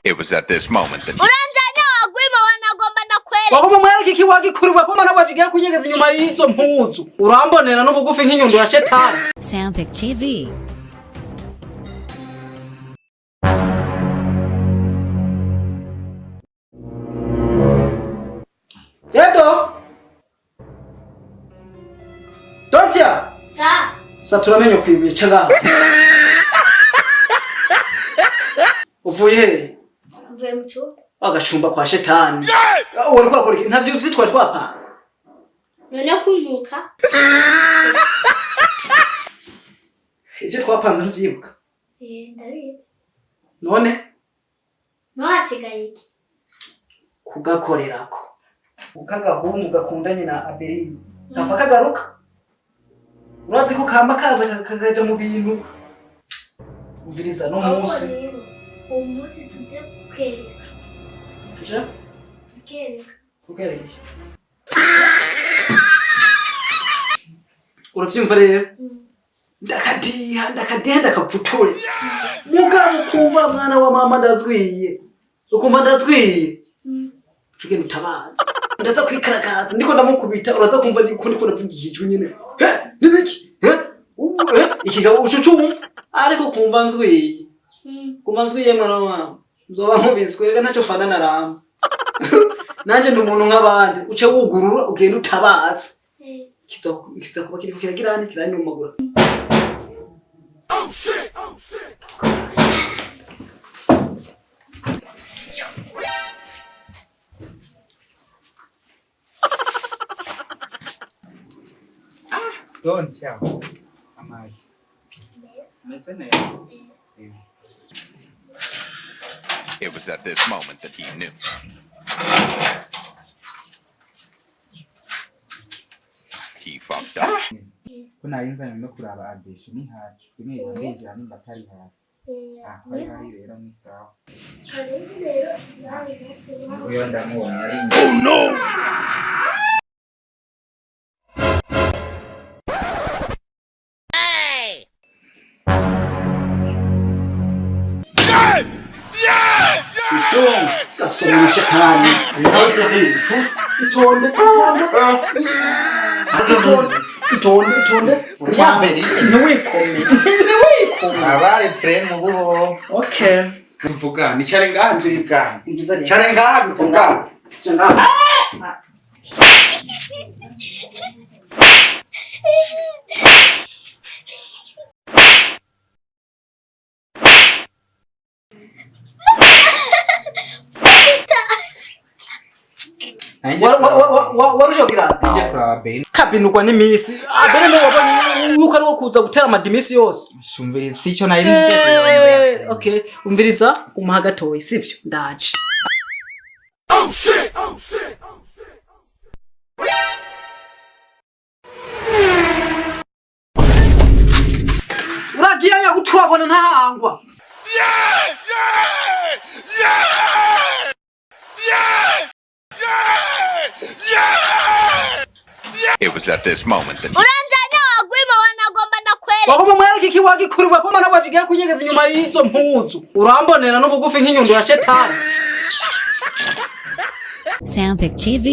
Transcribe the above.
It was at this moment that Uranjanya wagwima wanagomba ndakwereka. Wagomba mwereke iki wagikuriwe ko mana wajigiye kunyegeza inyuma y'izo mpuzu. Urambonera n'ubugufi nk'inyundo ya shetani. Soundpick TV. Yedo. Dontia. Sa. Sa turamenye kwibica ngaho. Uvuye he? Mvuye mu cyumba. Agacumba kwa shetani. Wari kwakora iki? Ntavyo uzi twari twapanze. None kuntuka. Ivyo twapanze ntuvyibuka. Eh, ndabizi. None No hasigaye iki? Kugakorerako. Ukagahungu gakundanye na Abeline. Gapfa kagaruka. Urazi ko kama kaza kakaja mu bintu. Umviriza no Ahubwo munsi. rero, uwo munsi tujye kwereka. Tuja Kereka. kukereka iki? Uravyumva rero? Ndakadiha, ndakadiha, ndakavuture. Mugabo ukumva mwana wa mama ndazwiye. Ukumva ndazwiye. Tugenda utabaza. Ndaza kwikarakaza ndiko ndamukubita, uraza kumva ndiko ndavuga ijwi nyene. He, nibiki? He? He? Ikigabo uco cumva ariko kumva nzwiye. Kumva nzwiye mwana wa mama. Nzoba nkubiswe reka ntacyo mfana na ramba. Nanje ndi umuntu nk'abandi, uce wugurura ugenda utabaza. Kiza kuba kiriko kiragira hano kiranyumagura. Dontia. Amazi. Meze neza. It was at this moment that he knew. He fucked up. Ko nari nzanye no kuraba Abeshi ni hafi. Sinigeze ndinjira nimba atari hafi. Ah, ko ari hari rero ni sawa. Karenzi rero nawe natwe. Uyo ndamubonye ari inyuma. Gasoma na shetani. Itonde, itonde. Itonde, itonde, itonde. Mbere. Ntiwikome. Ntiwikome. Abaye frame ubu. Okay. Mvuga, nicare ngaha Umviriza. Umviriza rero. Cyane ngaha mvuga. Ja ngaha. Waruje kugira Nije kuraba Ben. kabinurwa n'imisi. Abere ni wabonye yuko ari wo kuza gutera amadimisi yose. Shumviriza sico nari nje kuraba. Okay, umviriza umuha gatoyi sivyo? Ndaje. Uragiye nyagutwabona ntahangwa. It was at this moment that Uranjanya wagwima wanagomba ndakwereka. Wagomba mwereke iki wagikuriwe ko mana wajigiye kunyegeza inyuma y'izo mpuzu. Urambonera n'ubugufi nk'inyundo ya shetani. Soundpick TV.